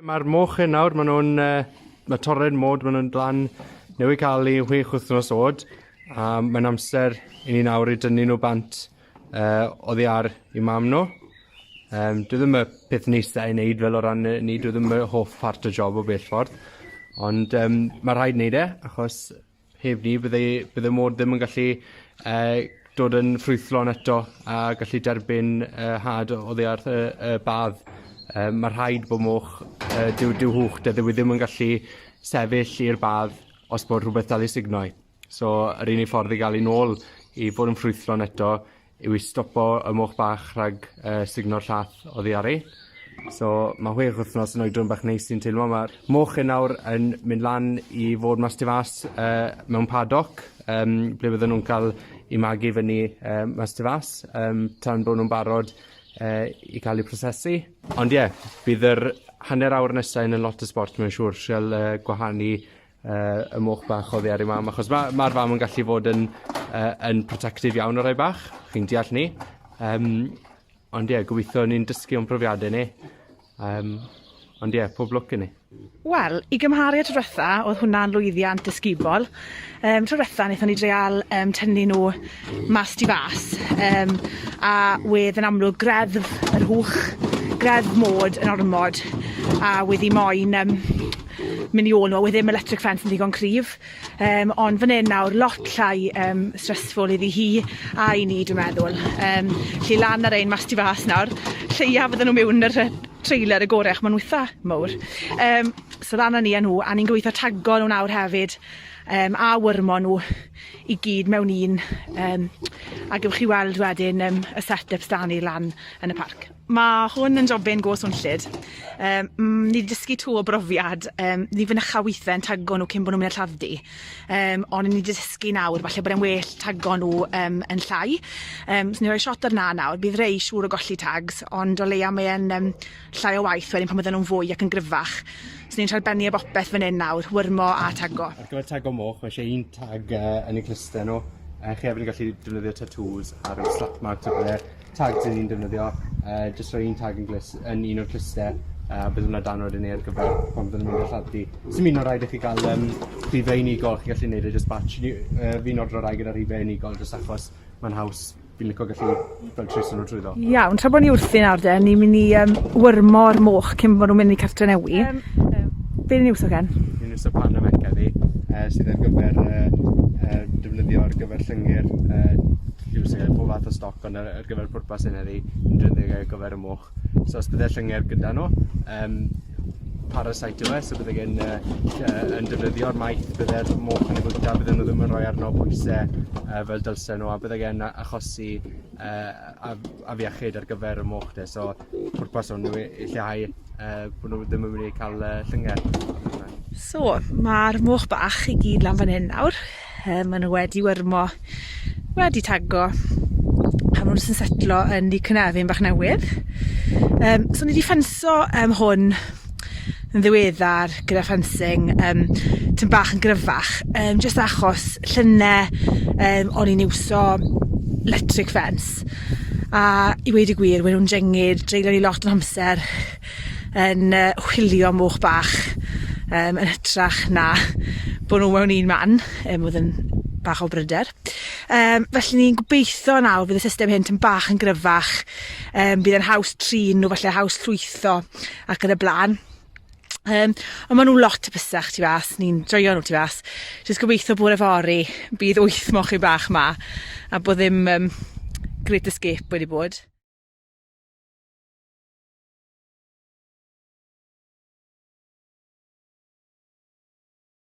Mae'r moch hyn nawr, maen nhw'n... Uh, mae torren mod, maen nhw'n lan newydd cael eu chwech wythnos oed, a mae'n amser i ni nawr i dynnu nhw bant uh, oddi ar i mam nhw. Um, dwi ddim y peth neisa i wneud fel o ran ni, dwi ddim y hoff part o job o bell ffordd. Ond um, mae rhaid wneud e, achos Heb ni, bydde, bydde mod ddim yn gallu uh, dod yn ffrwythlon eto a gallu derbyn uh, had oddi ar y, y badd. Uh, mae rhaid bod moch, uh, dyw, dyw hwch, dydw i ddim yn gallu sefyll i'r badd os bod rhywbeth dal i sugno i. So, yr unig ffordd i gael ei nôl i fod yn ffrwythlon eto yw i stopo y moch bach rhag uh, sugno'r llath oddi ar ei. So mae chwech wythnos yn oedran bach neis i'n teimlo. Mae'r moch hyn nawr yn mynd lan i fod mas tu fas uh, mewn paddock, um, ble bydden nhw'n cael eu magu fyny uh, mas tu fas, um, tan bod nhw'n barod uh, i cael eu prosesu. Ond ie, yeah, bydd yr hanner awr nesaf yn lot o sport mae'n siŵr, trial uh, gwahanu uh, y moch bach oddi ar ei mam, achos mae'r ma, ma fam yn gallu fod yn, uh, yn protective iawn o'r rhai bach, chi'n deall ni. Um, ond ie, yeah, gobeithio ni'n dysgu o'n profiadau ni. Um, ond ie, yeah, pob lwc i ni. Wel, i gymharu â tro diwetha, oedd hwnna'n lwyddiant ysgubol. Um, tro diwetha, wnaethon ni dreial um, tynnu nhw mas tu fas, um, a wedd yn amlwg greddf yr hwch, greddf mod yn ormod, a wedd i moyn um, mynd i ôl nhw, a wedd ddim electric fence yn ddigon cryf. Um, ond fan hyn nawr, lot llai um, stressful iddi hi a i ni, dwi'n meddwl. Um, lle lan ar ein mas tu fas nawr, lleia fydden nhw mewn yr trailer y gorau, maen nhw eitha mowr. Um, so lan â ni a nhw, a ni'n gobeithio tago nhw nawr hefyd, um, a wyrmo nhw i gyd mewn un. Um, a gewch chi weld wedyn um, y set-ups da ni lan yn y parc. Mae hwn yn jobyn go swnllyd. Um, ni wedi dysgu to o brofiad. Um, ni fynycha weithiau yn tago nhw cyn bod nhw'n mynd i'r lladd-dy. Um, ond ni wedi dysgu nawr, falle bod e'n well tago nhw um, yn llai. Um, so ni rhoi shot ar na nawr. Bydd rei siŵr o golli tags, ond o leia mae'n um, llai o waith wedyn pan bydden nhw'n fwy ac yn gryfach. So ni'n treial bennu y bopeth fan hyn nawr, wyrmo a tago. Ar gyfer tago moch, mae eisiau un tag uh, yn y clustau nhw. Uh, chi hefyd yn gallu defnyddio tattoos a rhyw slap marks o bethau. Tags 'yn ni'n defnyddio, yy jyst rhoi un tag yn glust yn un o'r cluste, a bydd hwnna dan wedyn 'ny ar gyfer pan fyddwn ni'n mynd i'r lladd-dy. Sim un o raid i chi ga'l yym rhife unigol, chi'n gallu neud e jyst batch. Ni yy fi'n ordro rai gyda rhife unigol jyst achos ma'n haws, fi'n lico gallu fel traco nw trwyddo. Iawn, tra bo' ni wrthi nawr de, ni'n myn' i yym wyrmo'r moch cyn bo' nw'n myn' i cartre newi. Yym be' ni'n iwso Ken? Ni'n iwso Panamec heddi yy sydd ar gyfer yy yy defnyddio ar gyfer llyngyr yy iwso e pob fath o stoc ond ar ar gyfer pwrpas hyn heddi ni'n defnyddio e ar gyfer y moch. So os bydde llyngyr gyda nhw yym parasite yw e so bydde gen yy yy yn defnyddio'r maeth bydde'r moch yn ei fwyta bydden nhw ddim yn rhoi arno pwyse yy fel dylsen nhw a bydde gen achosi yy af- afiechyd ar gyfer y moch de so pwrpas hwn yw i i lleihau yy bo' nw ddim yn myn' i ca'l yy llyngyr. So, ma'r moch bach i gyd lan fan hyn nawr. Yy ma' nw wedi wyrmo, wedi tago, a ma' nw jyst yn setlo yn 'u cynefin bach newydd. Yym so ni 'di ffenso yym hwn yn ddiweddar gyda ffensing yym tym bach yn gryfach yym jyst achos llynne yym o'n i'n iwso lectric fence a i weud y gwir we' nw'n jengid dreulion ni lot o'n hamser yn yy chwilio moch bach yym yn hytrach na bo' nw mewn un man yym o'dd yn bach o bryder. Yym felly ni'n gobeitho nawr fydd y system hyn tym bach yn gryfach yym bydd e'n haws trin nw falle haws llwytho ac yn y bla'n. Yym on' ma' nw lot hapusach tu fas, ni'n joio nw tu fas. Jyst gobeitho bore fory bydd wyth mochyn bach 'ma a bo' ddim yym great escape wedi bod.